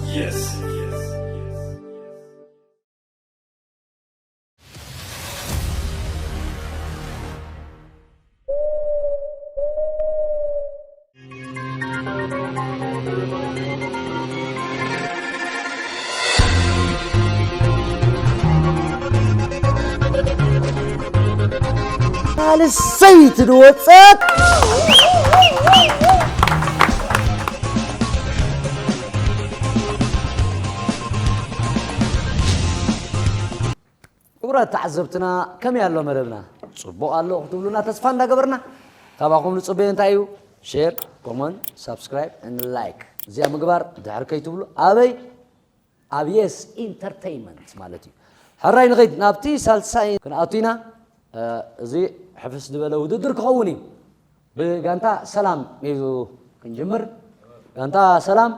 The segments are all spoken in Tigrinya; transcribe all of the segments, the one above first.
Yes. ሳልሰይቲ ዝወፀት ክቡራት ተዓዘብትና፣ ከመይ ኣሎ መደብና? ጽቡቕ ኣሎ ክትብሉና ተስፋ እንዳገበርና፣ ካባኹም ንጽበዮ እንታይ እዩ? ሼር፣ ኮመንት፣ ሳብስክራይብ፣ ን ላይክ። እዚኣ ምግባር ድሕር ከይትብሉ። ኣበይ? ኣብ የስ ኢንተርተይንመንት ማለት እዩ። ሕራይ ንኸይድ ናብቲ ሳልሳይ ክንኣቱ ኢና። እ፣ እዚ ሕፍስ ዝበለ ውድድር ክኸውን እዩ። ብጋንታ ሰላም እዩ ክንጅምር። ጋንታ ሰላም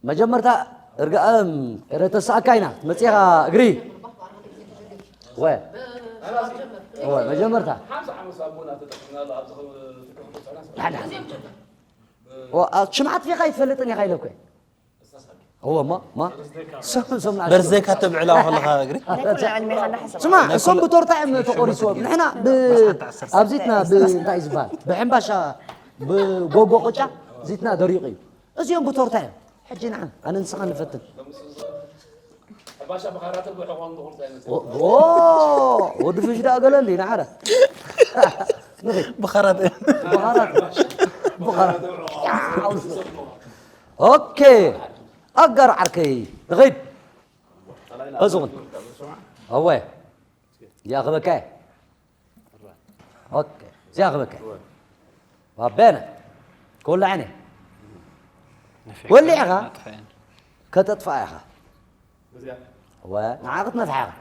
መጀመርታ እርግኣም ከደ ተሰኣካ ኢና መፂኻ እግሪ ወ ወ መጀመርታ ሓደ ሓደ ወ ኣብ ሽምዓት ፊኻ ይትፈልጥን ኢኻ ኢለኩ እወ ማ ማ ሰም ሰም በርዘካ ተብዕላ ከለኻ እግሪ ስማ እሶም ብቶርታ እዮም ተቆሪስዎም ንሕና ኣብዚትና እንታይ ዝበሃል ብሕምባሻ ብጎጎ ቅጫ ዚትና ደሪቑ እዩ እዚኦም ብቶርታ እዮም ሕጂ ንዓ ኣነ ንስኻ ንፈትን ወዲ ፍሽ ደኣ ገለ እንዲ ንዓረ ብኸራት ብኸራት ብኸራት ኦኬ ኣጋር ዓርከይ ንኸይድ እዝኹን ኣወ እዚኣ ክበካ እየ ኦኬ እዚኣ ክበካ እየ ባቤነ ክወልዐን እየ ወሊዕኻ ከተጥፍኣ ኢኻ እወ ንዓ ክትነፍሓ ኢኻ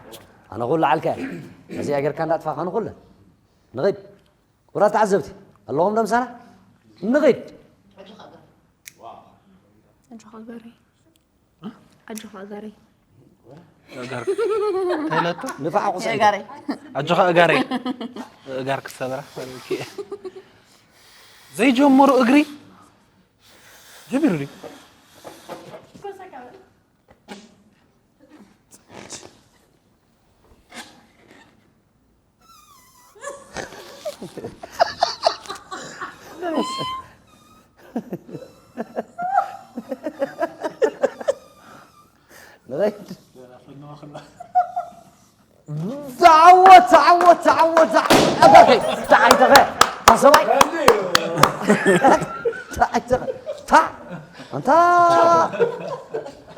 ኣነ ክውልዓልካ እየ እዚኣ ጌርካ እንዳጥፋኻ ንኹለን ንኺድ ክቡራት ተዓዘብቲ ኣለኹም ዶ ምሳና ንኺድ ኣጆኻ ገረይ ኣጆኻ ገረይ ንፋዕ ቁስዒ ገረይ ኣጆኻ እጋረይ እጋር ክሰበራ ዘይጀመሩ እግሪ ጀሚሩ ድዩ ንኸይድ ተዓወት ተዓወት ተዓወት ተዓወት ተዓይተኸ ተሰባይ ተዓይተኸ ታ ኣንታ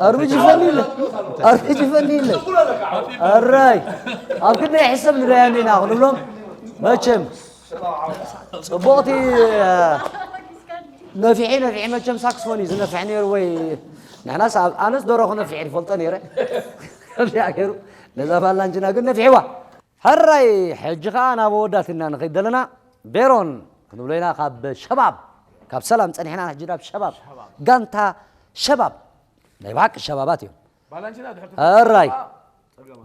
ኣርብጂ ፈኒለ ኣርብጂ ፈኒለ ኣራይ ኣብ ክንደይ ሕሰብ ንደያ እንዲና ክንብሎም መቸም ጽቡቕቲ ነፊሒ ነፊሒ መቸም ሳክስፎን እዩ ዝነፍሕ ነይሩ ወይ ንሕናስ ኣነስ ደረኹ ነፊሒ ይፈልጦ ነይረ ከዚኣ ገይሩ ነዛ ባላንጅና ግን ነፊሕዋ ሕራይ ሕጂ ከዓ ናብ ኣወዳት ኢና ንኸይድ ዘለና ቤሮን ክንብሎ ኢና ካብ ሸባብ ካብ ሰላም ፀኒሕና ሕጂ ናብ ሸባብ ጋንታ ሸባብ ናይ ብሓቂ ሸባባት እዮም ሕራይ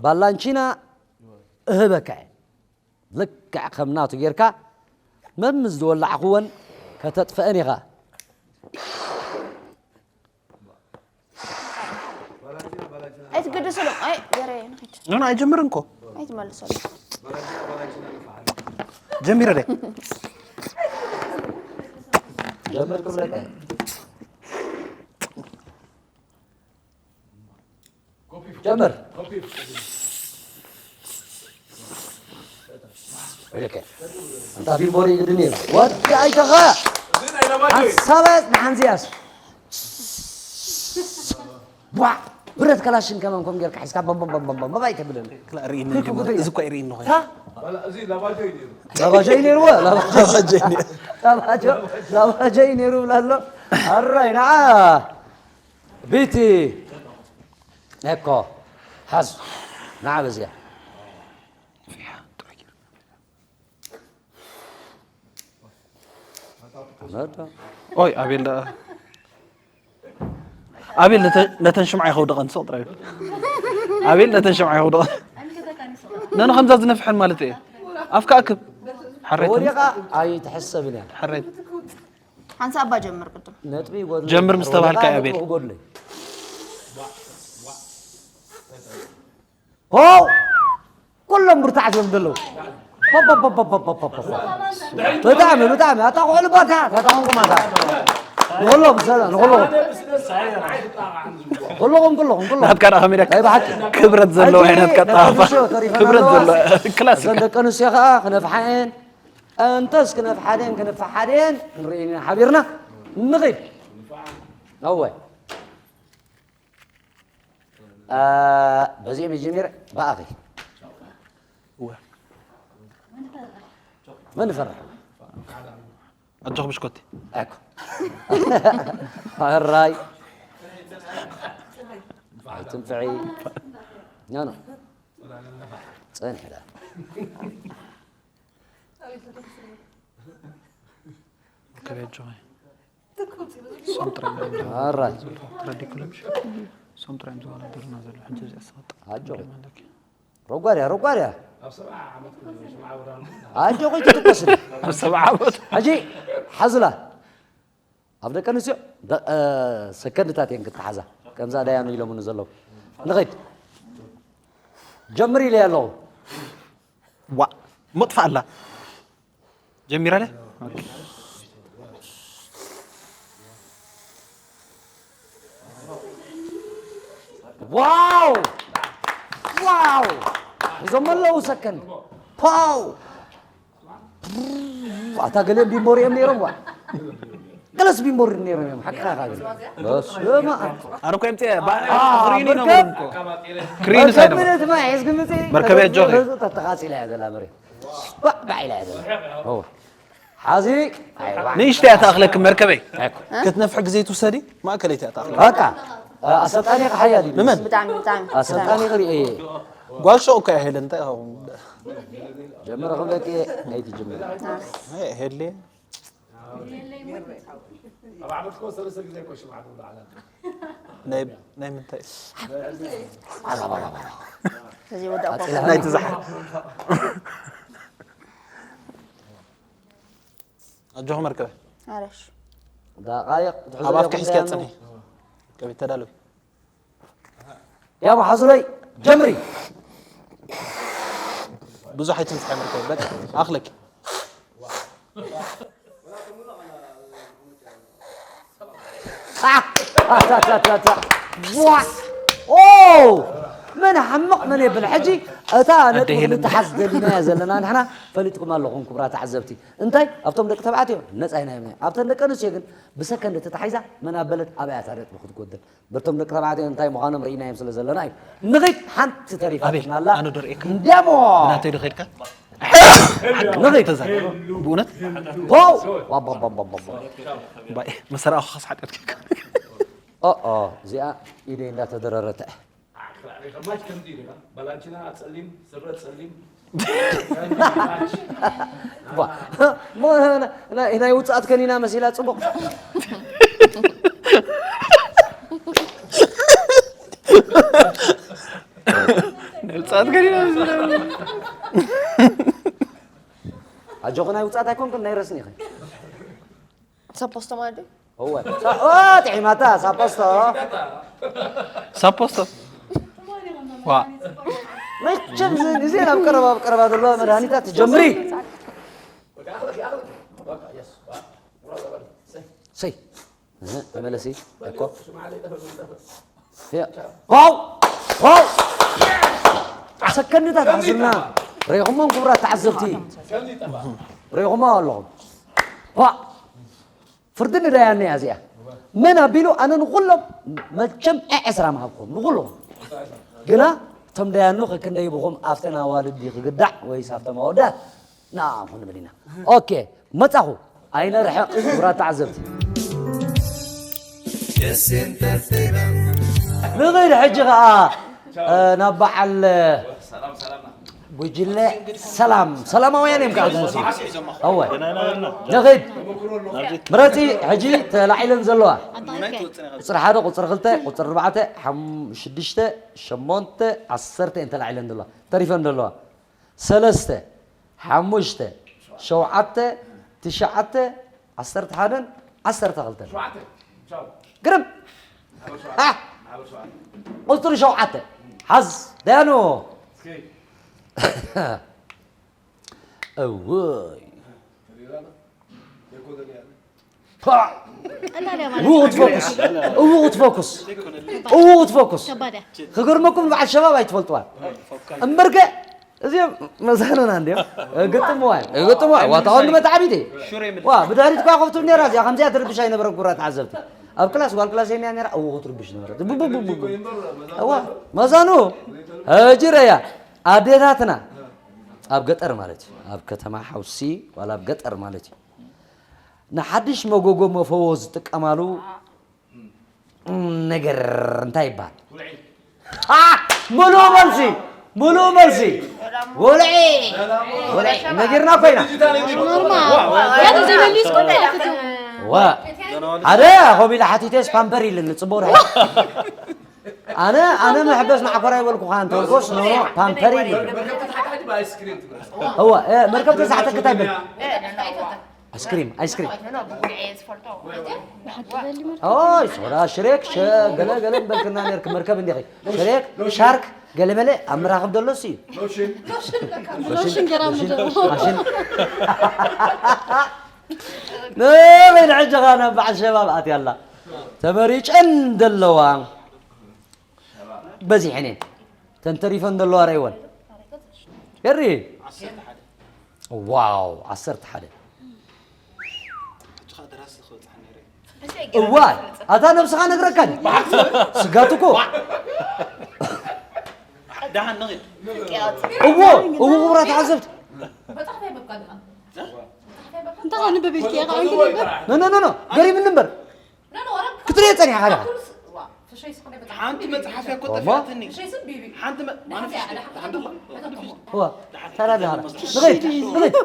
ባላንቺና እህበካ እየ ልክዕ ከም ናቱ ጌርካ መምዝ ዝወላዕኽወን ከተጥፍአን ኢኻ ኣይትግድስሎም ኣይ ገረ ንኺድ ኖኖ ኣይጀምርን እኮ ኣይትመልሰሉ ጀሚረ ደ ጀምር እንታ ፊልም ቦዲ ግድን እዩ ወዲ ኣይተኸ ሓሳበት ንሓንዚያስ ቧዕ ብረት ከላሽን ከማን ከም ጌርካ ሒዝካ በምበምበምበም ኣይተብልን ክላ ርእይኒ ክኩ ጀመረ። ክኩ። እዚ እኳ ይርእይ እንሆ። ታ? ላባጆ እዩ ነይርዎ ላባጆ ላባጆ እዩ ነይሩ ብላ ኣሎ ኣራይ ንዓ ቤቲ እኮ ሓዝ ንዓ በዚያ ኦይ ኣቤል ደኣ ኣቤል ነተ- ነተን ሽምዓ ይኸውደቐን ስቕ ጥራይ ኣቤል ነተን ሽምዓ ይኸውደቐን ነን ከምዛ ዝነፍሐን ማለት እየ ኣፍካ ኣክብ ሓረይት ወዲቓ ኣይትሕሰብን እያ ሓረይት ሓንሳእ እባ ጀምር ቅድም። ነጥቢ ይጎድሎ። ጀምር ምስ ተባህልካ እዩ፣ ኣቤል። ይጎድሎ። ሆ! ኩሎም ብርታዓት እዮም ዘለዉ። ሆ፣ ሆ፣ ሆ፣ ሆ፣ ሆ፣ ሆ፣ ሆ። ብጣዕሚ፣ ብጣዕሚ። ኣታ ኩዕሉ ባካ፣ ኣታ ኾንኩም ኣታ። ንኹሎም፣ ሰላም፣ ንኹሎም። ኩለኹም፣ ኩለኹም፣ ኩለኹም። ናትካ ደኣ ከመይ ደኣ ኣይ፣ ብሓቂ። ክብረት ዘለዎ ኣይ፣ ዓይነት ደቂ ቀጣፋ። ኣንስትዮ ተሪፈን ክብረት ኣለዋ። ዘለዎ። ክላሲክ። እዘን ደቂ ኣንስትዮ ኸዓ ክነፍሓ እየን። እንተስ ክነፍሓ ድየን፣ ክንፍሓ ድየን፣ ክንርኢ ኢና ሓቢርና። ንኺድ። እወ። አ፣ በዚኦም ይጅምር ብኣኺ። እወ። መን ይፈርሕ? ኣጆኹ ብሽኮቲ። ኣኮ። ሕራይ። ኣይትንፍዒ። ኖ፣ ኖ። ጸንሒ ዳ። ከበጆ። ሶም ጥራይ እዮም ኣራይ። ተረዲኩሎም። ሶም ጥራይ እዮም ዝወዳደሩና ዘለዉ። ሕጂ እዚኣ ሰጥ ኣጆ። ኣለኪ። ሮጓድያ፣ ሮጓድያ። ኣጆ፣ ቆይ ትትኮስኒ። ኣብ ሰብዓ ዓመት። ሕጂ ሓዙላ። ኣብ ደቂ ኣንስትዮ ደ-፣ እ፣ ሰከንድታት እየን ክትሓዛ። ከምዛ ዳያኑ ኢሎምኒ ዘለዉ። ንኸይድ። ጀምሪ ኢለ ኣለኹ። ዋ፣ መጥፋ ኣላ። ጀሚራ ኣለ? ኦኬ። ዋው! ዋው! እዞም ኣለዉ ሰከንድ። ፓው! ኣታ ገለ ቢምቦር እዮም ነይሮም ዋ። ገለስ ቢምቦር ነይሮም እዮም። ሓቅኻ ኢኻ ግን። በስመ ኣብ። ኣረ እኮ የምፅእ፣ ባ-፣ አ፣ ክሪን እዩ መርከብ፣ ነብሩ እኮ። ክሪን መርከብ ሳይዶ። ምነት ማይ ሒዝኪ ምፂ። መርከብ እያ ጆኸ። ተተቓፂላ እያ ዘላ መሬት። ባዕ፣ ባዕ ኢላ እያ ዘላ። ኦ። ሓዚ፣ ኣይዋ። ንእሽተይ እያ ትኣኽለኪ መርከበይ። ኣይኮ። ክትነፍሒ ግዜ ትውሰዲ፣ ማእከለይቲ እያ ትኣኽለኪ። በቃ፣ ኣሰልጣኒ ከ ሓያል እዩ። ንመን? ብጣዕሚ፣ ብጣዕሚ፣ ኣሰልጣኒ ብጣዕሚ። ክርኢ እየ። ጓል ሾቕ እኮ እያ ሄለን፣ እንታይ ይኸውን? ጀምረ ክብለኪ እየ፣ ኣይትጅምሪ። ኣይ፣ ሄሌ። ኣብ ዓመት እኮ ሰለስተ ግዜ እኮ ሽምዓ ትውላዕ ኣላ። ናይ፣ ናይ ምንታይ? እዚ ወዳእኳ። ናይቲ ዝሓ-፣ ኣጆኹ መርከበ። ኣረሽ። ደቓይቕ ትሕዞ ኣብ ኣፍኪ ኢኹም ሒዝኪያ ደያኑ። ጽንሒ። ከቢድ ተዳለዊ። ያቡ ሓዙለይ ጀምሪ። ብዙሕ ኣይትንፍሐ መርከበ። በቃ ኣኽለኪ። ዋ! ኦ! መን ሓምቕ መን የብል። ሕጂ እታ ነጥቢ ኣደ ሄለን። ክንተሓዝ ደሊናያ ዘለና ንሕና ፈሊጥኩም ኣለኹም ክቡራት ተዓዘብቲ። እንታይ ኣብቶም ደቂ ተባዕትዮ ነጻ ኢና ኢልና። ኣብተን ደቂ ኣንስትዮ ግን ብሰከንድ ተታሒዛ መን ኣበለት ኣብያ እታ ነጥቢ ክትጎድል። በቶም ደቂ ተባዕትዮ እንታይ ምዃኖም ርኢናዮም ስለ ዘለና እዩ። ንኺድ ሓንቲ ኣቤል፣ ተሪፋትና ኣላ። ኣነ ዶ ርእየካ? እንዲያሞ! ብናተይ ዶ ኸድካ? ንኺድ። ተዛረብ። ብእውነት? ፖው! ዋባባባባባ። ባይ፣ መሰራእኹ ኸስ ሓጢኣት ጌርካ። ኦ፣ ኦ፣ እዚኣ ኢደይ እንዳተደረረተ። ኣኽላዕሊ ኸማች ከምዚ ኢሉ ኢና። ባላንቺና ጸሊም፣ ስረ ጸሊም። ባ፣ ሞ፣ ና-፣ ናይ፣ ናይ ውጻኣት ከኒና መሲላ ጽቡቕ። ናይ ውጻኣት ከኒና መሲላ። ኣጆኺ ናይ ውጻኣት ኣይኮንክን፣ ናይ ረስኒ ኢኺ። ሰፖስቶ ማለት ድዩ? እወ። ሳ-፣ ኦ፣ ጥዒማታ፣ ሳፖስቶ። ሳፖስቶ። ዋ። መቸም እዚ ግዜ ናብ ቀረባ፣ ኣብ ቀረባ ዘለዋ መድሃኒታት ትጀምሪ። ሰይ። እህ፣ ተመለሲ፣ እኮ። ያ። ዋው! ዋው! ሰከንድታት ሓዙልና። ርኢኹሞም ክቡራት ተዓዘብቲ። ርኢኹሞ ኣለኹም። ዋ! ፍርዲ ንዳያኒ እያ እዚኣ። መን ኣቢሉ ኣነ ንኹሎም መቸም ዕስራ ምሃብኩም፣ ንኹሎም። ግና እቶም ዳያኑ ከክንደይ ብኹም ኣብተን ኣዋልድ ድዩ ክግዳዕ ወይስ ኣብቶም ኣወዳት? ንኣኹም ንብል ኢና። ኦኬ፣ መጻኹ። ኣይነርሕቕ፣ ክቡራት ተዓዘብቲ። ንኺድ ሕጂ ኸኣ፣ እ፣ ናብ በዓል፣ እ፣ ጉጅለ ሰላም፣ ሰላማውያን እዮም ከዓ ዝመስሉ። እወ። ንኺድ። ምረጺ፣ ሕጂ ተላዒለን ዘለዋ። ቁፅሪ ሓደ፣ ቁፅሪ ክልተ፣ ቁፅሪ ኣርባዕተ፣ ሓም-፣ ሽዱሽተ፣ ሸሞንተ፣ ዓሰርተ እየን ተላዒለን ዘለዋ። ተሪፈን ዘለዋ። ሰለስተ፣ ሓሙሽተ፣ ሸውዓተ፣ ትሽዓተ፣ ዓሰርተ ሓደን ዓሰርተ ክልተ። ግርም። ቁፅሪ ሸውዓተ። ሓዝ። ደያኑ። እውይ። እውቕት ፎኩስ። እውቕት ፎኩስ። እውቕት ፎኩስ። ክገርመኩም በዓል ሸባብ ኣይትፈልጥዋን። እምበርከ እዚኦም መሳርና እንዲኦም። ግጥምዋ። ግጥምዋ። ዋ፣ ታውን መታዕቢቲ። ዋ፣ ብድሕሪት እኳ ከፍቱ ነራ እዚኣ ከምዚኣ ትርብሽ ኣይነበረን ኩራ ተዓዘብቲ። ኣብ ክላስ ጓል ክላስ የሚያ ነራ እውቕት ትርብሽ ነበረት። ቡ፣ ቡ፣ ቡ፣ ቡ፣ ቡ። እዋ፣ መዛኑ። ሕጂ ረያ። ኣዴታትና ኣብ ገጠር ማለት እዩ። ኣብ ከተማ ሓውሲ ዋላ ኣብ ገጠር ማለት እዩ። ንሓድሽ መጎጎ መፈዎ ዝጥቀማሉ ነገር እንታይ ይበሃል? አ! ምሉእ መልሲ፣ ምሉእ መልሲ። ወልዒ፣ ወልዒ ነጊርና ኮይና። ኖርማል። ያቱ ዘይመሊስኩም ያቱ። ዋ፣ ሓደ ከምኡ ኢለ ሓቲተስ ፓምፐር ኢልኒ፣ ጽቡቕ ርሓ። ኣነ፣ ኣነ መሕበስ ማዕኮራ ይበልኩኻ እንተ ወልኮስ፣ ኖ፣ ኖ፣ ፓምፐር ኢልኒ። እዋ፣ እ፣ መርከብ ተሳዕተ ክታይ በል። ኣይስክሪም፣ ኣይስክሪም። ኦይ፣ ሶዳ ሽሬክ፣ ሸ-፣ ገለ፣ ገለ እምበልክና ነርክ መርከብ እንዲኺ። ሽሬክ፣ ሻርክ፣ ገለ መለ ኣብ መራኽብ ደሎስ እዩ። ሎሽን ገራም ሎሽን፣ ዶ። ሎሽን። ንበይ ንሕጂ ኸኣ ናብ በዓል ሸባብ ኣትያ ኣላ። ተመሪጨን ዘለዋ። በዚሐን እየን። ተንተሪፈን ዘለዋ ረእይወን። የሪ። ዋው፣ ዓሰርተ ሓደ። እዋ፣ ኣታ ነብስኻ ነግረካን። ስጋት እኮ። ደሓን ንኺድ። እዎ፣ እዎ፣ ክቡራት ተዓዘብቲ። እንታይ ከ ንበብ ኢልኪ እያ? ከ ኣንግል ንበብ? ኖ፣ ኖ፣ ኖ፣ ኖ። ገሪምኒ እምበር። ክትሪኦ ጸኒሕካ ዲኻ? ሓንቲ መጽሓፍ እያ እኮ እሞ? ጠፊኣትኒ። ሓንቲ መ-፣ ኣነ ፍሽ-፣ ሓንቲ እዋ፣ ተረዳኻ። ንኸይድ፣ ንኸይድ።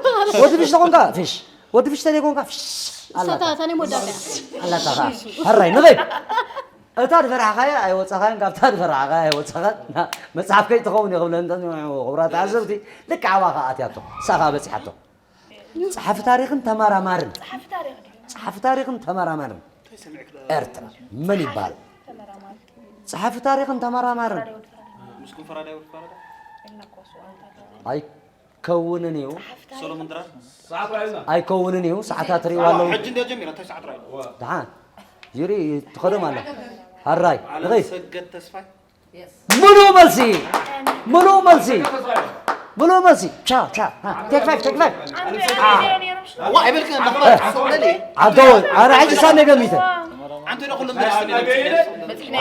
ወዲ ፍሽ ተኾንካ፣ ፍሽ። ወዲ ፍሽ ተዘይኮንካ፣ ፍሽ። ኣላታ። እሳታ፣ እታ ናይ መወዳእታ እያ። ኣላታ ኸኣ። ሕራይ፣ ንኸይድ። እታ ዝፈራሕኻያ ኣይወጻኻያን፣ ካብታ ዝፈራሕኻያ ኣይወጻኻን። ና፣ መጽሓፍ ከይትኸውን እየ ክብለን፣ ክቡራት ተዓዘብቲ፣ ልክዕ ኣብኣ ኸኣ ኣትያቶ። ንሳ ኸኣ በጺሓቶ። ጸሓፊ ታሪኽን ተመራማርን። ጸሓፊ ታሪኽ ድዩ? ጸሓፊ ታሪኽን ተመራማርን እንታይ ሰሚዕክ ደኣ? ኤርትራ መን ይበሃል? ተመራማሪ። ጸሓፊ ታሪኽን ተመራማርን። ምስኩም ፈራዳይ ወዲ ፈራዳይ? ኣይከውንን እዩ። ሰሎሞን ድራር? ኣይከውንን እዩ። ሰዓታት ርእይዋ ኣለዉ። ሕጂ እንድያ ጀሚራ፣ እንታይ ሰዓት ራእዩ? ደሓን። ይርኢ ትኸዶም ኣላ። ሃራይ። ዓለም ንኸይድ። ሰገድ ተስፋይ? ምሉእ መልሲ፣ ምሉእ መልሲ፣ ምሉእ መልሲ። ቻው፣ ቻው። ሃ፣ ቴክ ፋይቭ፣ ቴክ ፋይቭ። ዋ፣ ኣይበልክን፣ እ። ኣቶ፣ ኣነ ሕጂ ሳነ ገሚተ። ኣንተ ዶ ኩሉ መልሲ ነይሩ?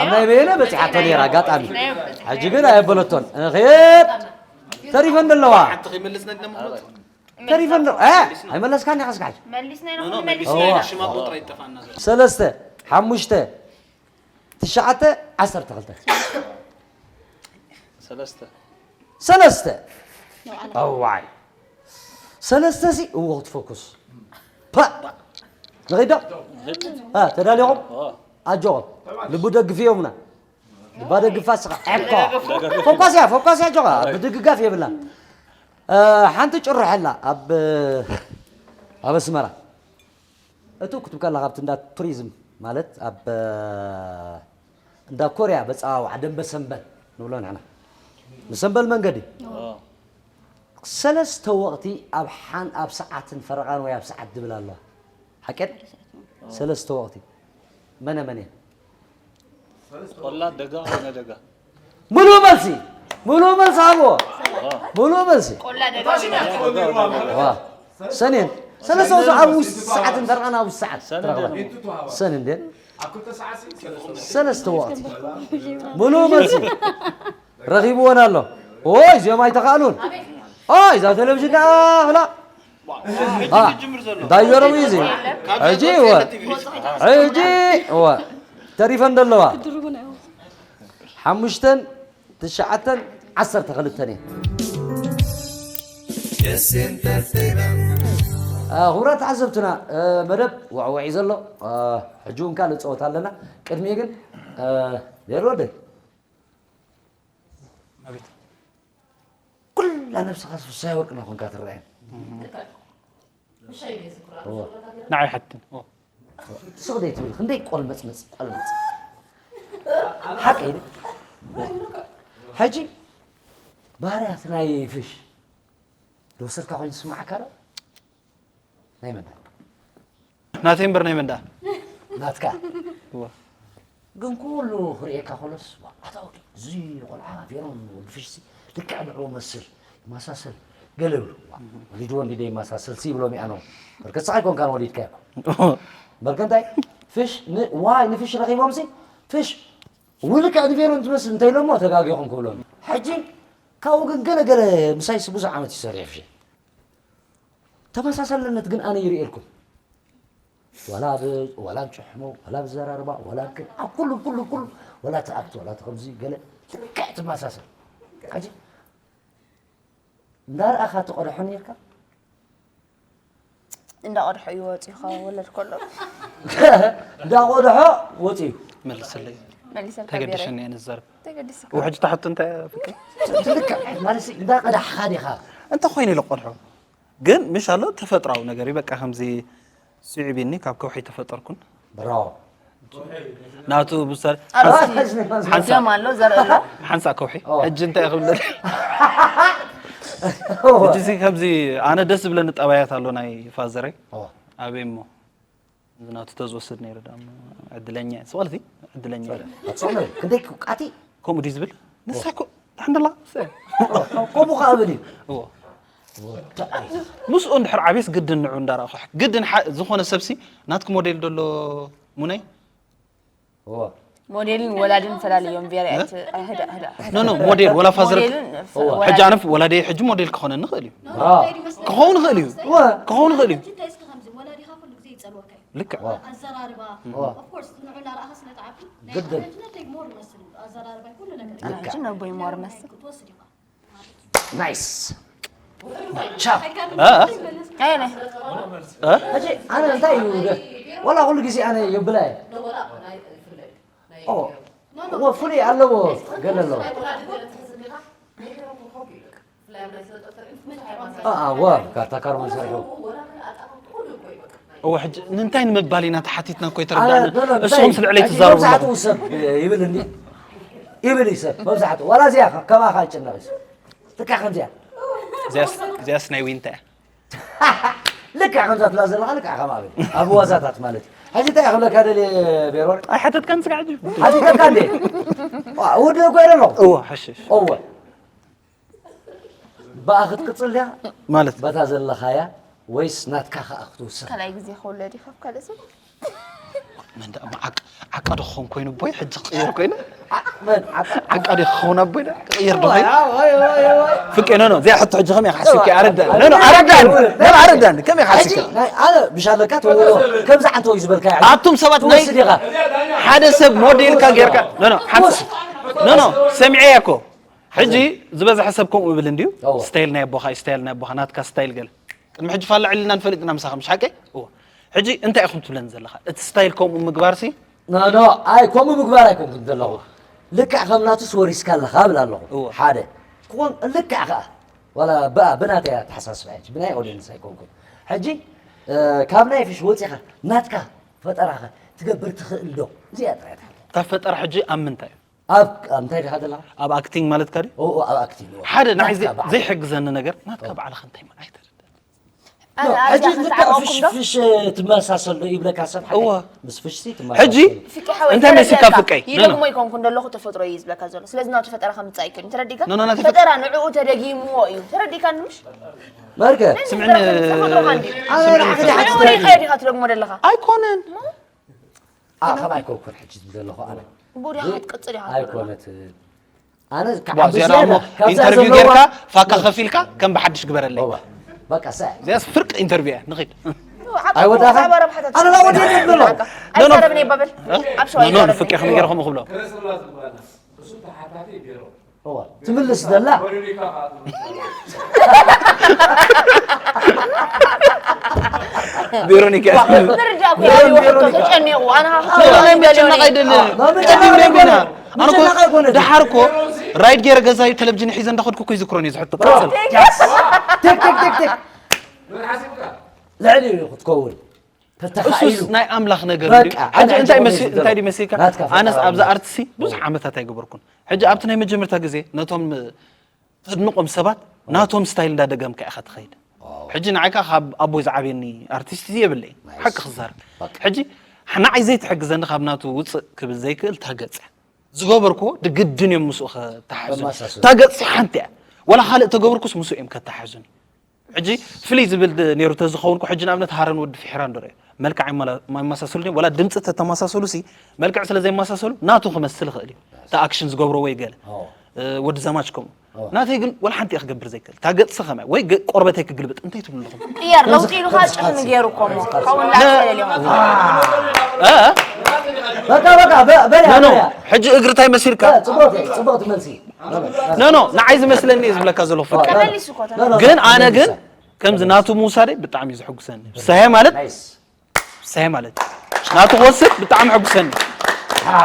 ኣብ ናይ በየነ በጺሓቶ ነይራ፣ ኣጋጣሚ። ሕጂ ግን ኣየበለቶን። ንኺድ። ተሪፈን ዘለዋ። ሓንቲ ከይመልስና ኢልና ምኽንያት። ተሪፈን ደ-፣ እ፣ ኣይመለስካን ኢኻ እስካዕ። መሊስና ኢና ኖ፣ ኖ፣ ኩሉ መሊስና መሊስና ኢና። ኢና። ሽማ ቁጥራ ይጠፋና ዘሎ። ሰለስተ፣ ሓሙሽተ፣ ትሽዓተ፣ ዓሰርተ ክልተ። ሰለስተ። ሰለስተ። እዋይ። ሰለስተ ሲ እዎ ክትፈኩስ። ፓ። ንኸይድ ዶ? እ፣ ተዳሊኹም? ኦ። ኣጆኹም። ልቡ ደግፍዮምና። ልባ ደግፋ ስኻ። ዕኮ። ፎካስ እያ፣ ፎካስ እያ ኣጆኻ። ብድግጋፍ የብላን። እ፣ ሓንቲ ጭርሖ ኣላ ኣብ፣ ኣብ ኣስመራ። እቱ ክትብል ከላ ካብቲ እንዳ ቱሪዝም ማለት ኣብ እንዳ ኮርያ በፃዋዕ ደንበ ሰንበል ንብሎ ንሕና። ንሰንበል መንገዲ። ሰለስተ ወቕቲ ኣብ ሓን-፣ ኣብ ሰዓትን ፈረቓን ወይ ኣብ ሰዓት ድብል ኣለዋ። ሓቀን? ሰለስተ ወቕቲ። መነ መን እየን? ቆላ፣ ደጋ፣ ወይነ ደጋ። ሙሉእ መልሲ፣ ሙሉእ መልሲ ሃብዎ። ሙሉእ መልሲ። ቆላ ደጋ ወይ ዋ። ሰኔን። ሰለስተ ወቕቲ ኣብ ውስጥ ሰዓት እንተረኣና ኣብ ውስጥ ሰዓት ሰኔን ተረኽባ። ደጋ። ሰኔን ደን። ሰለስተ ወቕቲ። ሙሉእ መልሲ። ረኺብዎን ኣሎ። ኦይ፣ እዚኦም ኣይተኻእሉን። ኦይ፣ እዛ ቴሌቪዥን ደኣ፣ ብላ። አ፣ እንታይ ገረሙ እዩ እዚ? ሕጂ፣ ወ-፣ ሕጂ፣ ወ-፣ ተሪፈን ዘለዋ። ሓሙሽተን፣ ትሽዓተን፣ ዓሰርተ ክልተን እየን። አ፣ ክቡራት ተዓዘብትና፣ አ፣ መደብ ዋዕዋዕ እዩ ዘሎ። አ፣ ሕጂ እውን ካልእ ጸወታ ኣለና። ቅድሚኡ ግን፣ አ፣ ሌሎ ወደይ። ኣቤት። ኩላ ነብስኻ ፍስሃ ወርቅነህ ኮንካ ትረኣየኒ። እዎ። ንዓይ ሓትን። ኦ። ስቕ ደይ ትብል ክንደይ ቆልመጽመጽ ቆልመጽ ሓቂ ኢሉ። ሕጂ ባህርያት ናይ ፍሽ ዝወሰድካ ኮይኑ ዝስማዓካ ዶ? ናይ መን? ናተይ እምበር ናይ መን ደኣ? ናትካ። እዋ። ግን ኩሉ ክርእየካ ከሎስ፣ ዋ፣ ኣታ ወዲ፣ እዚ ቆልዓ ቬሮን ወዲ ፍሽሲ ልክዕ ንዕኡ መስል፣ ይመሳሰል፣ ገለ ይብሉ። ዋ፣ ወሊድዎ እንዲ ዶ ይመሳሰል ሲ ይብሎም ይኣነው። በርከት ንስኻ ኣይኮንካን ወሊድካዮ። በርከ እንታይ? ፍሽ፣ ን-፣ ዋይ፣ ንፍሽ ረኺቦም ሲ፣ ፍሽ፣ ውልክዕ ንቬሮን ትመስል እንታይ ኢሎሞ ተጋጊኹም ክብሎም። ሕጂ ካብኡ ግን ገለ ገለ ምሳይስ ብዙሕ ዓመት እዩ ሰሪሑ ፍሽ። ተመሳሳልነት ግን ኣነ ይርእየልኩም። ዋላ ኣብ ዋላ ኣብ ጭሕሞ ዋላ ኣብ ዘራርባ ዋላ ኣብ ክል ኣብ ኩሉ ኩሉ ኩሉ ዋላ እቲ ኣክት ዋላ እቲ ከምዚ ገለ ልክዕ ትመሳሰል። ሕጂ እንዳረኣኻ ትቐድሖ ነርካ እንዳቐድሖ እዩ ወፂኡ ካብ ወለድ ከሎ እንዳቐድሖ ወፂኡ መልስለይ መሊሰልካ ተገዲሸኒ እየ ንዛረብ ተገዲስካ ውሕጅ ተሕቱ እንታይ ፍቅሪ ልክዕ ማለት እንዳቐዳሕኻ ዲኻ እንተ ኮይኑ ኢለ ቆድሖ ግን ምሽ ኣሎ ተፈጥራዊ ነገር እዩ በቃ ከምዚ ስዒቢኒ ካብ ከውሒ ተፈጠርኩን ብራዎ ናቱ ብሰር ደም ኣሎ ዘርኢ ኣሎ ሓንሳ ከውሒ ሕጂ እንታይ ክብለል ሕጂ ከምዚ ኣነ ደስ ዝብለኒ ጠባያት ኣሎ ናይ ፋዘረይ ኣበይ እሞ እዚ ናቱ ተዝወስድ ነይሩ ዳ ዕድለኛ ስዋልቲ ዕድለኛ ኣጽነ ክንደይ ቃቲ ከምኡ ድዩ ዝብል ንሳ እኮ ሓንደላ ከምኡ ከኣ ብል እዩ እዎ ምስኡ እንድሕር ዓብየስ ግድን ንዑ እንዳረኣኹ ግድን ዝኾነ ሰብሲ ናትክ ሞዴል ደሎ ሙነይ እዎ ሞዴልን ወላድን ፈላለዮም ቬሪ ኣይት ህዳ ህዳ ኖ ኖ ሞዴል ወላ ፋዘር ሞዴልን እዎ። ሕጂ ኣነ ወላደይ ሕጂ ሞዴል ክኾነኒ ይኽእል እዩ ብራዎ ክኸውን ይኽእል እዩ ክኸውን ይኽእል እዩ እንታይ እስከ ከምዚ ወላዲኻ ኩሉ ግዜ ይጸልወካ እዩ ልክዕ ዋ ኣዘራርባ ዋ ኦፍኮርስ ንዑ እናረኣኻ ስለ ትዓቢ ናይ ግድን። ሓፍትነተይ ሞር ይመስል ኣዘራርባ ኩሉ ነገር ኣነ ሕጂ ነቦይ ሞር መስል ክትወስድ ኢኻ ናይስ ቻ ኣየነ ሕጂ ኣነ እንታይ እዩ ደ- ዋላ ኩሉ ግዜ ኣነ የብላ እየ ኦ እዎ ፍሉይ ኣለዎ ገለ ኣለዎ ኣዋ ካርታ ካርቦን ሰርሑ እወ ሕጂ ንምንታይ ንምባል ኢና ተሓቲትና እኮ ይተረዳእና እሶም ስለ ዕለይ ትዛረቡ ኣለኹም መብዛሕትኡ ሰብ ይብል እንዲ ይብል እዩ ሰብ መብዛሕትኡ ዋላ እዚኣ ከማኻ ይጭነቕ እዩ ልካ ከምዚኣ እዚኣስ እዚኣስ ናይ ዊንታ እያ ልካ ከምዛ ትላ ዘለኻ ልካ ከማ ብል ኣብ ዋዛታት ማለት እዩ ሕጂ እንታይ ክብለካ ደልየ ቤሮን ኣይሓተትካን ስጋ ሕጂ ሓቲተካ እንዴ ውድ እኮ ኢለ ኣለኹ እወ ሓሽሽ እወ ብኣ ክትቅፅል ድያ ማለት በታ ዘለኻያ ወይስ ናትካ ከዓ ክትውስኽ ካልኣይ ግዜ ክውለድ እዩ ካብ ካልእ ሰብ መን ደኣ ዓቃ ዓቃ ዶ ክኸውን ኮይኑ ቦይ ሕጂ ክቕየር ኮይኑ መን ዓቃ ዓቃ ዶ ክኸውን ኣቦይ ዶ ክቕየር ዶ ኮይኑ ዋይ ዋይ ዋይ ዋይ ፍቄ ኖ ኖ እዚኣ ሕቶ ሕጂ ከመይ ሓሲብካ ኣረዳኒ ኖ ኖ ኣረዳኒ ኖ ኣረዳኒ ከመይ ሓሲብካ ናይ ኣነ ብሻለካ ተውሎ ከምዚ ዓንተ እዩ ዝበልካ ኣቱም ሰባት ናይ ትወስድ ኢኻ ሓደ ሰብ ሞዴልካ ጌርካ ኖ ኖ ሓንቲ ኖ ኖ ሰሚዐያ እኮ ሕጂ ዝበዝሐ ሰብ ከምኡ ይብል እንድዩ እዎ። ስታይል ናይ ኣቦኻ እዩ ስታይል ናይ ኣቦኻ ናትካ ስታይል ገለ ቅድሚ ሕጂ ፋላ ዕልና ንፈልጥ ኢና ምሳኻ ምሽ ሓቀይ እዎ ሕጂ እንታይ ኢኹም ትብለኒ ዘለኻ እቲ ስታይል ከምኡ ምግባርሲ ኖ ኖ ኣይ ከምኡ ምግባር ኣይኮንኩን ዘለኹ ልክዕ ከም ናቱስ ወሪስካ ኣለኻ ብል ኣለኹ እዎ። ሓደ ክኾን ልክዕ ከዓ ዋላ ብኣ ብናተይ ኣተሓሳስባ ሕጂ ብናይ ኦዲየንስ ኣይኮንኩን ሕጂ እ፣ ካብ ናይ ፍሽ ወፂኻ ናትካ ፈጠራኸ ትገብር ትኽእል ዶ እዚኣ ጥራይ ትሓቶ ካብ ፈጠራ ሕጂ ኣብ ምንታይ እዩ ኣብ ኣብ እንታይ ዲኻ ዘለኻ ኣብ ኣክቲንግ ማለትካ ድዩ ኦ ኦ፣ ኣብ ኣክቲንግ እዎ። ሓደ ንዓይ ናትካ በዓል። ዘይሕግዘኒ ነገር ናትካ ባዕልኻ እንታይ ማለት ኣይተረዳእን ኣነ ሕጂ ኣብዚኣ ልክዕ ክትዓወኩም ፍሽ ዶ ፍሽ ትመሳሰል ዶ ይብለካ ሰብ ሓደ እወ። ምስ ፍሽ ሲ ሕጂ ፍቂ ሓወይ እንታይ መሲልካ ተረዲእካ? ፍቀይ? ይደግሞ ይኮንኩ እንደለኹ ተፈጥሮ እዩ ዝብለካ ዘሎ ስለዚ ናቱ ፈጠራ ከምፅእ ኣይክእልን ተረዲካ ኖ፣ ኖ፣ ናቱ ፈጠራ ንዕኡ ተደጊምዎ እዩ ተረዲካ ንምሽ መርከ ስምዕኒ ተፈጥሮካ እንዲ ኣነ ንዓኺ ዲኻ ንዕኡ ትስታይ? ሪእኻዮ ዲኻ ትደግሞ ዘለኻ ኣይኮነን ኣኸም ኣይኮንኩን ሕጂ ዝብለኹ ኣነ ብኡ ዲኻ ክትቅፅል ኢኻ ኣይኮነት ኣነ ዋ፣ እዚኣ ደኣ እሞ ኢንተርቪው ጌርካ ፋካ ከፊልካ ከም ብሓድሽ ግበረለይ በቃ ሰ እዚኣስ ፍርቅ ኢንተርቪው እያ ንኺድ ኣይወዳኻ ኣነ ላ ወዲ የብሎ ኣይዛረብን ይባበል ኣብ ሸዋ ኖ ንፍቅ ከም ገይረ ከምኡ ክብሎ ትምልስ ዘላ ቬሮኒካ ምርዳእ እኮ እዩ ተጨኒቑ ኣነ ናይ ምጭናቕ ኣይደልን ቀዲም ናይ ቢና ኣነ እኮ ደሓር እኮ ራይድ ገይረ ገዛዩ ቴሌቪዥን ሒዘ እንዳኸድኩ እኮ ይዝክሮን እዩ ዝሕቶ ቀፅል ቴክ ቴክ ቴክ ቴክ ልዕሊ እዩ ክትከውን ተተኻኢሉ። እሱስ ናይ ኣምላኽ ነገር በቃ፣ እዩ። ሕጂ ኣነ እንታይ ሕጂ መሲ-፣ እንታይ ድዩ መሲልካ? ናትካ ኣነስ ፈጠራ ኣብዚ ኣርትሲ ብዙሕ ዓመታት ኣይገበርኩን። ሕጂ ኣብቲ ናይ መጀመርታ ግዜ ነቶም ተድንቖም ሰባት ናቶም ስታይል እንዳደገምካ ኢኻ ትኸይድ። ሕጂ ንዓይ ከኣ ካብ ኣቦይ ዝዓብየኒ ኣርቲስት እዩ የብለይ። ናይስ። ሓቂ ክዛረብ። በቃ። ሕጂ ንዓይ ዘይትሕግዘኒ ካብ ናቱ ውፅእ ክብል ዘይክእል እታ ገጽ እያ። ዝገበርኩዎ ድግድን እዮም ምስኡ ከተሓሕዙኒ። መመሳሰሊ። እታ ገጽ ሓንቲ እያ። ዋላ ካልእ ተገበርኩስ ምስኡ እዮም ከተሓሕዙኒ። ሕጂ ፍልይ ዝብል ድ-፣ ነይሩ ተዝኸውን እኮ ሕጂ ንኣብነት ሃረን ወዲ ፊሕራ እንዶ ርአ። መልክዕ ኣይመላ-፣ ኣይመሳሰሉን እዮም። ዋላ ድምፂ ተተመሳሰሉ ሲ መልክዕ ስለ ዘይመሳሰሉ ናቱ ክመስል ይኽእል እዩ። እቲ ኣክሽን ዝገብሮ ወይ ገለ። ኦ። እ፣ ወዲ ዘማች ከምኡ። ኦ። ናተይ ግን ዋላ ሓንቲ እየ ክገብር ዘይክእል። እታ ገጽ ከመይ ወይ ገ-፣ ቆርበተይ ክግልብጥ እንታይ ትብሉ ኣለኹም? ቅየር፣ ለውጢ ኢሉ ከዓ ጭም ገይሩ እኮ እሞ። ካብኡ ንላዕሊ ነ-፣ ደልዮ። እ? በቃ፣ በቃ፣ በ-፣ በልያ፣ ኖ፣ ኖ። በልያ። ሕጂ እግሪ እንታይ መሲልካ? እ፣ ጽቡቕ፣ ጽቡቕ መልሲ። ኖ፣ ኖ፣ ንዓይ ዝመስለኒ እየ ዝብለካ ዘለኹ ፍርቂ። ተመሊሱ እኮ፣ ኖ፣ ኖ፣ ግን ኖ፣ ኣነ ግን ተመሊሱ። ከምዚ ናቱ ምውሳደይ ብጣዕሚ እዩ ዘሐጉሰኒ። ብሳሄ ማለት ናይስ። ብሳሄ ማለት ናቱ ክወስድ ብጣዕሚ ሕጉሰኒ። አ፣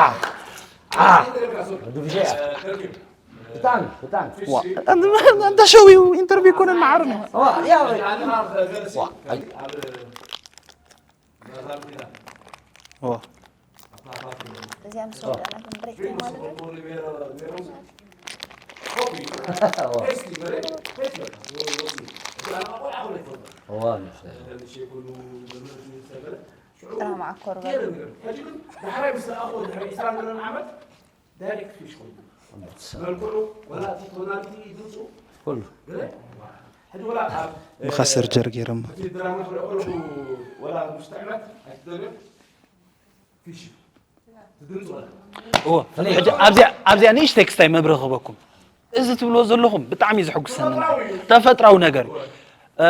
አ፣ ወዲ ብሻ። ብጣዕሚ፣ ብጣዕሚ። ዋ፣ ኣንተ፣ ኣንተ ሸዊው ኢንተርቪው ይኮነን መዓር ነው። ዋ፣ ያ፣ ዋ፣ ኣይ። ዋ። እዚኣ ምስ ወደእና ግን ብሬክ ናይ ማለት ነው። እዋ፣ ጥራ መዓኮር በል። ዳይሬክት ፊሽ ኮይኑ። መልክዑ፣ ወላ እቲ ቶናሊቲ ድምፁ። ኩሉ። ሕጂ ወላ ኣብ፣ ብኻ ሰርጀር ገይሮም። እቲ ድራማ ክሪኦ ከለኹ ወላ ምስ ጥዕመት ኣይትደልዮ። ፊሽ። እቲ ድምፁ ወላ። እዎ፣ ፍሉይ። ሕጂ ኣብዚኣ፣ ኣብዚኣ ንእሽተይ ክስታይ መብርሂ ክህበኩም። እዚ ትብልዎ ዘለኹም ብጣዕሚ እዩ ዘሐጉሰኒ። ተፈጥራዊ ነገር እዩ። እ፣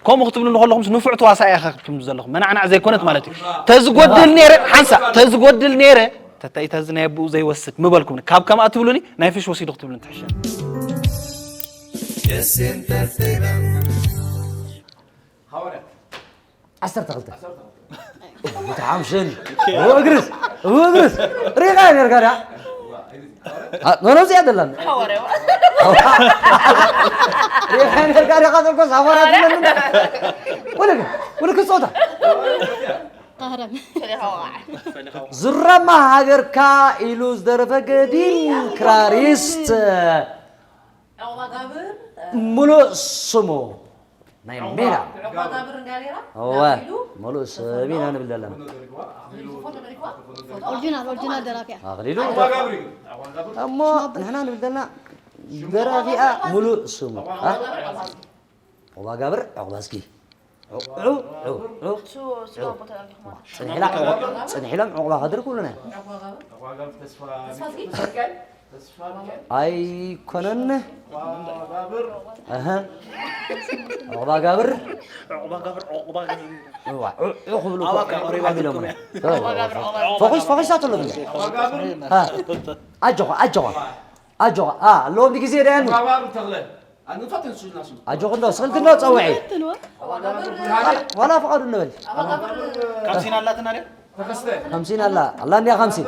ከምኡ ክትብሉ እንከለኹምስ ንፉዕ ተዋሳኢ ኢኻ ክትብሉ ዘለኹም። መናዕናዕ ዘይኮነት ማለት እዩ። ተዝጎድል ነይረ፣ ሓንሳእ፣ ተዝጎድል ነይረ፣ ተታኢታ እዚ ናይ ኣቦኡ ዘይወስድ ምበልኩምኒ። ካብ ከምኣ ትብሉኒ፣ ናይ ፍሽ ወሲዱ ክትብሉኒ ትሕሸኒ። ዓሰርተ ክልተ። እታ ሓምሽን። እዎ እግርስ፣ እዎ እግርስ። ሪኻ ነርካ ዳ? አ፣ ኖ፣ ኖ፣ እዚኣ ደላን። ሓዋርያዋ። ሪኻ ነርካ ዳ? ካተልኮስ ሓዋርያ ትብለኒ። ወለገ፣ ወለገ ጾታ። ኣህረም። ዝረማ ሃገርካ ኢሉ ዝደረፈ ገዲም ክራሪስት። ዑቕባጋብር፣ እ፣ ምሉእ ስሙ ናይ ሜላ። ዑቕባጋብር እንዳ ኔራ፣ እወ፣ ኣኽሊሉ፣ ምሉእ ስም ኢና ንብል ዘለና። ኣኽሊሉ ፎቶ ደሪኽዋ? ፎቶ? ኦሪጂናል፣ ኦሪጂናል ደራፊ እያ። ኣኽሊሉ። ዑቕባጋብር እዩ። እሞ ንሕና ንብል ዘለና ደራፊኣ ምሉእ ስሙ። ዑቕባጋብር ዑቕባዝጊ። ዑቕባጋብር ዑቕባዝጊ። ዑ-፣ ዑ-፣ ዑ-፣ ዑ-፣ እሱ፣ እሱ ዑ-፣ ኣቦ ተጋጊኹማ። ጽንሒላ ዑቕባ-፣ ጽንሒሎም ዑቕባ ከድር ኩሉና። ዑቕባጋብር። ዑቕባጋብር ተስፋ ተስፋዝጊ? ሚካኤል። ተስፋ ሚካኤል። ኣይኮነን። ዑቕባጋብር። ኣሀ። ዑቕባጋብር። ዑቕባጋብር፣ ዑቕባጋብር። እዋ፣ ዑ-፣ ዑ ክብሉ እኮ ኣባካ ዑ ዑ ሓቢሎም ዑ። ዑቕባጋብር፣ ዑቕባጋብር። ፈኺስ፣ ፈኺስ ኣትሎ እንዴ? ዑቕባጋብር። ሃ። ኣጆኻ፣ ኣጆኻ። ኣጆኻ። ኣ፣ ኣለዎም ግዜ ደያኑ። ዑቕባጋብር ተኽለ። ኣጆኹ እንዶ፣ ስልኪ እንዶ ጸውዒ። ዋላ ፍቓዱ እንበል። ካምሲን ኣላትና ድያ? ተኸስተ። ካምሲን ኣላ፣ ኣላ እንድያ ካምሲን።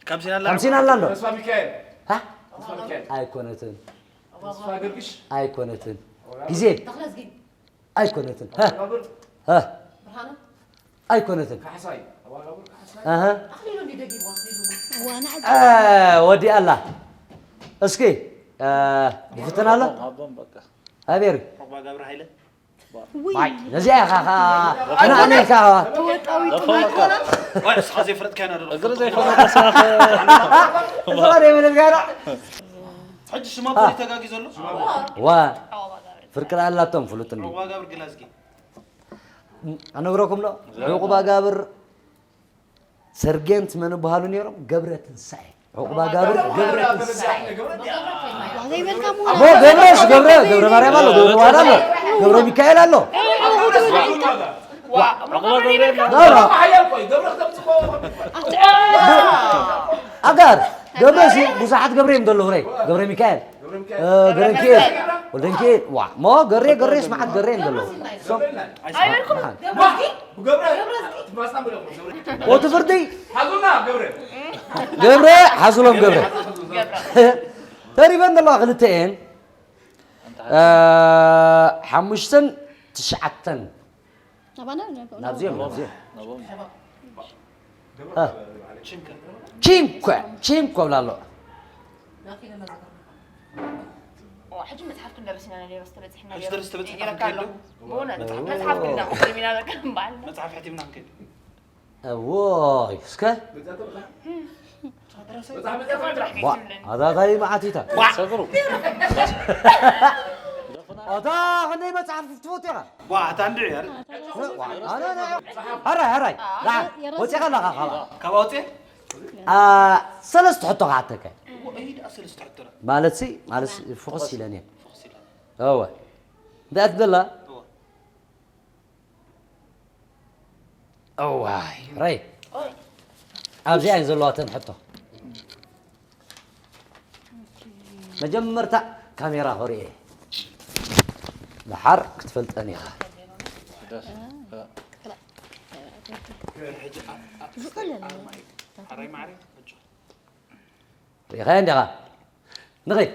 ካምሲን ኣላ። ካምሲን ኣላ እንዶ። ተስፋ ሚካኤል። ሃ? ተስፋ ሚካኤል። ኣይኮነትን። ተስፋ ገርግሽ። ኣይኮነትን። ግዜ። ኣይኮነትን። ሃ? ሃ? ኣይኮነትን። ካሕሳይ። ኣሃ። ኣኽሊሉ እንዲ ደጊሙ፣ ኣኽሊሉ። ዋና እ፣ ወዲ ኣላ። እስኪ፣ እ፣ ይፍትን ኣሎ? ሃቦም በቃ። ኣቤሪ። ዑቕባ ገብረ ሃይለ። ውይ። ዋይ፣ ነዚኣ ኢኻ ኸዓ፣ ኣነ፣ ኣነ ኢልካ ኸዓ። ተወጣዊጡ ኣይኮነን። ዋይ፣ ንስኻ ዘይፈለጥካዮ ዶ? እግሪ ዘይፈለጠ ስራሕ። እዛ ኸዓ ዘይፈለጥካዮ ዶ? ሕጂ ሽማ አ። እኮ ተጋጊ ዘሎ። ዋ። ፍርቂ ኣላቶም ፍሉጥ እንዲ። ዑቕባ ገብር ግላዝጊ። ኣነግረኩም ዶ? ዑቕባ ጋብር ሰርጌንት መን ይበሃሉ ነይሮም? ገብረ ትንሳኤ። ዑቕባ ጋብር ገብረ ትንሳኤ። ዘይበልካ እሞ ገብረስ፣ ገብረ፣ ገብረ ማርያም ኣሎ፣ ገብረ ዋህድ ኣሎ፣ ገብረ ሚካኤል ኣሎ። ኖ፣ ኖ። ኣጋር፣ ገብረስ ብዙሓት ገብረ እዮም ዘለዉ፣ ናይ ገብረ ሚካኤል፣ እ፣ ገብረ ሚካኤል፣ ወልደ ሚካኤል፣ ዋ፣ እሞ ገሬ፣ ገሬስ መዓት ገሬ እዮም ዘለዉ። እሶም፣ ኣይበልኩም? መዓት። ገብረ፣ ገብረ፣ ገብረ፣ ገብረ። ኦቲ ፍርዲ? ሓዙልና ገብረ። ገብረ፣ ሓዙሎም ገብረ። ተሪፈን ዘለዋ ክልተ እየን። እ፣ ሓሙሽተን ትሽዓተን። ናባና ናብዚኦም ናብዚኦም እ። ቺንኮ ቺንኮ ብላ ኣሎ። ሕጂ መፅሓፍ ክንደርስ ኢና ነይሩ ዝተበፅሕና ሕጂ ደርስ ተበፂሕና ይረካ ኣሎ ክንከይድ ብእውነት መፅሓፍ ክንዳ ቁጥሪም ኢና በቃ ምባልና መፅሓፍ ሕቲምና ክንከይድ እዎይ እስከ ዘፈን ጥራሕ ዋ ከይትብለኒ ኣታ እንታይ መዓት ኢታ ሰግሩ ኣታ ክንደይ መፅሓፍ ትፈት ኢኻ ዋ እታ እንድዒ ያር ኣራይ ኣራይ ደሓን ወፂኻ ኣለኻ ካባ ካብ ኣውፅኤ ሰለስተ ሕቶ ክሓተካ ወኢድ ኣሰለስተ ሕቶራ ማለት ሲ ማለት ፍኹስ ኢለን እየን ፈክሲላ እወ እንታይ ትደላ እወ እዋይ ራይ ኣብዚኣ እየን ዘለዋተን ሕቶ መጀመርታ ካሜራ ክርእየ ደሓር ክትፈልጠን ኢኻ ሕጂ ኣርማይ ኣራይ ማዕረይ ሕጂ ርኢኻዮ እንዲኻ ንኸይድ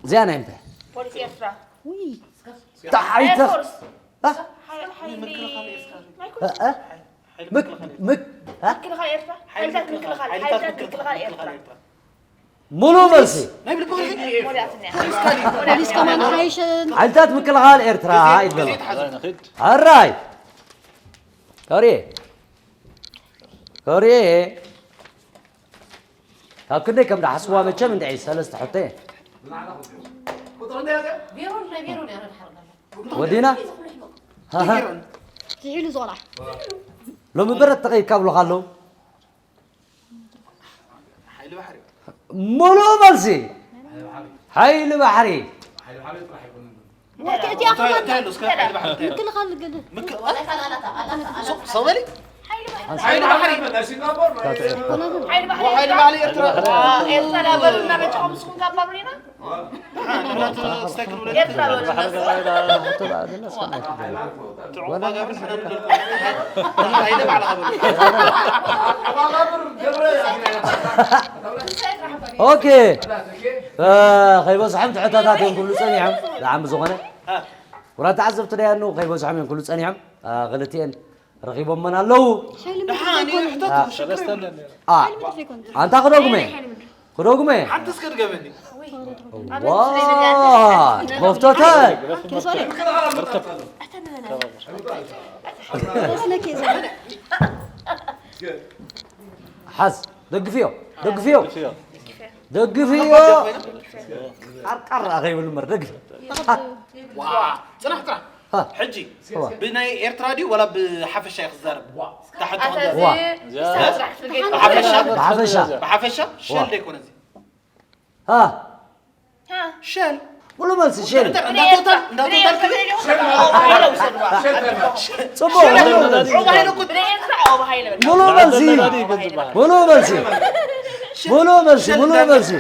እዚኣ ናይ ምንታይ ፖሊስ ኤርትራ ተሓይተ ኤርፎርስ እ? ሓይሊ ምክልኻል ኤርትራ ናይ እ? እ? ምክ ምክ እ? ምክልኻል ኤርትራ ሓይልታት ምክልኻል ሓይልታት ምክልኻል ኤርትራ ሙሉ መልሲ ናይ ብልቢ ወዲኣትኒያ ፖሊስ ከማን ሓይሽን ሓይልታት ምክልኻል ኤርትራ ይበሉ ኣራይ ኮርየ ኮርየ ካብ ክንደይ ከም ዳሓስዋ መቸም እንድዒ ሰለስተ ሕቶ እየ ወዲና ሃሃ ዝሒሉ ዝቆልዓ ሎሚ በረት ተቐይድካ ብሎኻ ኣለዉ ሓይሊ ባሕሪ ሙሉእ መልሲ ሓይሊ ባሕሪ እቲኣ እንታይ እንታይ ኣሎ እስከ ሓይሊ ባሕሪ እንታይ ኣሎ? ምክልኻል ገለ ምክ- ሰው በሊ ሓይሊ ባሕሪ ሓይሊ ባሕሪ ሓይሊ ባሕሪ ሓይሊ ባሕሪ ኤርትራ ኤርትራ ዳበልና በጃኹም ንስኹም ካብ ባብሪና ንብረት ስታይ ክንብለ ኤርትራ በሉና ትዕቑባ ጋብር ስለ ንብለልኩም ሓይሊ ባዕልኻ በሉ ኦኬ ከይበዝሖም ትሕቶታት እዮም ክብሉ ፀኒሖም ብጣዕሚ ዝኾነ ውራ ተዓዘብቲ ደያኑ ከይበዝሖም እዮም ክብሉ ፀኒሖም ክልቲኤን ረኺቦመን ኣለዉ ሓይሊ ደሓን እዩ ሕተቱ ሽግር የብሉን ኣንታ ክደጉመ ክደጉመ ሓንቲ እስከ ድገመኒ ዋ መፍቶተ ሓዝ ደግፍዮ ደግፍዮ ደግፍዮ ኣርቃር ከይብል እምበር ደግፍ ዋ ፅናሕ ጥራሕ ሕጂ ብናይ ኤርትራ ድዩ ወላ ብሓፈሻ እዩ ክዛረብ ታሕቲ ኣታ እዚ ዋ ይሳብ ስራሕ ፍልጌት ብሓፈሻ ብሓፈሻ ብሓፈሻ ሸል ደይኮነ እዚ ሃ ሸል ሙሉ መልሲ ሸል እንዳቶታል እንዳቶታል ክብል ፅቡቅ ሙሉ መልሲ ብናይ ኤርትራ ኦባሃይለ በቃ ሙሉ መልሲ ሙሉ መልሲ ሙሉ መልሲ ሙሉ መልሲ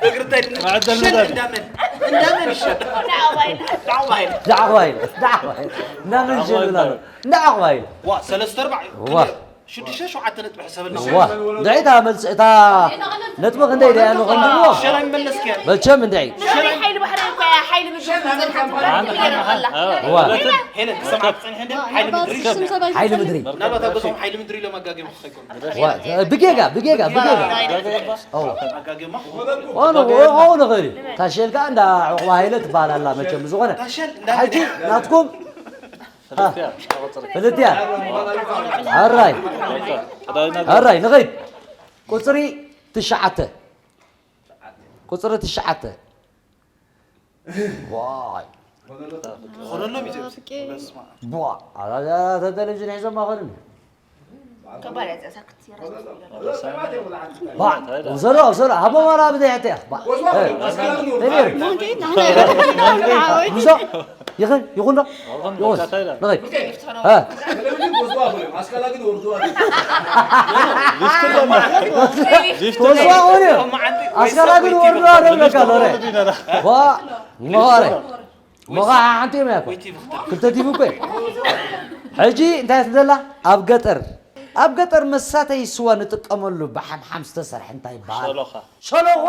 እግርታይ ሸል እንዳመን እንዳመን ይሸል ዳዕዋይል ዳዕዋይል እንዳመን ሸል ብላሉ እንዳዕዋይል ዋ ሰለስተ ኣርባዕ እዩ ዋ ሽዱሽተ ሸውዓተ ነጥቢ ሕሰበልና ዋ እንታይ እታ መልሲ እታ ነጥቢ ክንደይ ደያ ንኸንድዎ ሸል ኣይመለስክያ መቸም እንታይ ሓይሊ ባሕሪ እኮ እያ ሓይሊ ምድሪ ትብል ኣላ ዋ ሄለን ክሰምዓት ፀኒሐ እንደ ሓይሊ ምድሪ ስም ሰባይ ሓይሊ ምድሪ ምናልባት ኣብ ገዛኦም ሓይሊ ምድሪ ኢሎም ኣጋጊሙ ክኸውን ዋ ብጌጋ ብጌጋ ብጌጋ ኣጋጊማ ሆነ ሆነ ኸሪ ታሸል ከዓ እንዳ ዕቑባ ሃይለ ትበሃል ኣላ መቸም ዝኾነ ታሸል እንዳ ሕጂ ናትኩም ክልቲያ ኣራይ ኣራይ ንኸይድ ቁፅሪ ትሽዓተ ቁፅሪ ትሽዓተ ዋይ ኾነሎም እዩ ፍቄ በስማ ቧ ኣዛ ቴሌቪዥን ሒዞም ኣኸልን ከባድ እያ እዛ ሳክት የራስ ውሰዶ ውሰዶ ሃቦ ማራ ብዘይ ሕተ ኢኻ ተሚር ሞንኪ ናህና ጉዞ ይኽን ይኹን ዶ ይኹን ንኸይድ ቴሌቪዥን ክወስዱዋ ኾነ ኣስካላ ግን ወርዱዋ ተስፋ ኾነ ኣስካላ ግን ወርዶ ኣደብለካ ሎረ ዋ መኸረ መኻ ሓንቲ እዮም ያኮ ክልተ ቲቪ እኮ እዩ። ሕጂ እንታይ ትደላ ኣብ ገጠር ኣብ ገጠር መሳተይ ስዋ ንጥቀመሉ ብሓምሓም ዝተሰርሐ እንታይ ይበሃል ሸሎኻ ሸሎኻ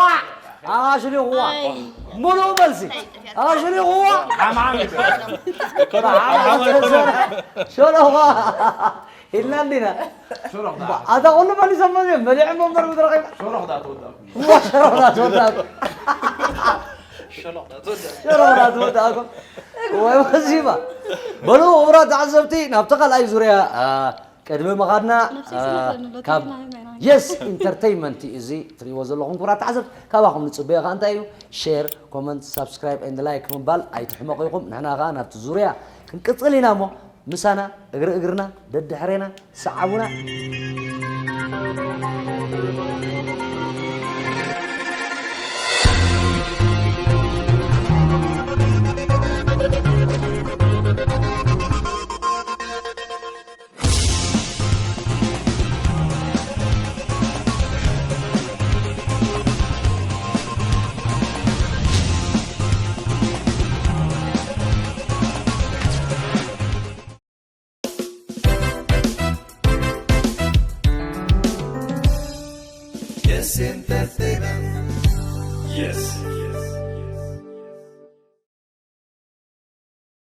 ኣሽሊኹዋ። ሙሉእ መልሲ። ኣሽሊኹዋ። ሓማም። ሸለዋ። ኢልና እንዲና። ኣታ ኩሉ መሊሶም መሊኦም መሊዖም እምበር ምድረኺ። ሸሮኽዳ ትወዳእኩም። ሸሮኽዳ ትወዳእኩም። ወይ ወዚባ። በሉ ክቡራት ተዓዘብቲ ናብቲ ካልኣይ ዙርያ ቅድሚ ምኻድና ካብ የስ ኢንተርተይንመንት እዩ እዚ ትሪእዎ ዘለኹም ክቡራት ተዓዘብቲ። ካባኹም ንፅበዮ ከዓ እንታይ እዩ? ሼር፣ ኮመንት፣ ሳብስክራይብ ኤንድ ላይክ ምባል ኣይትሕመቑ ኢኹም። ንሕና ከዓ ናብቲ ዙርያ ክንቅፅል ኢና እሞ ምሳና እግሪ እግርና ደድሕሬና ሰዓቡና። Yes Entertainment. Yes.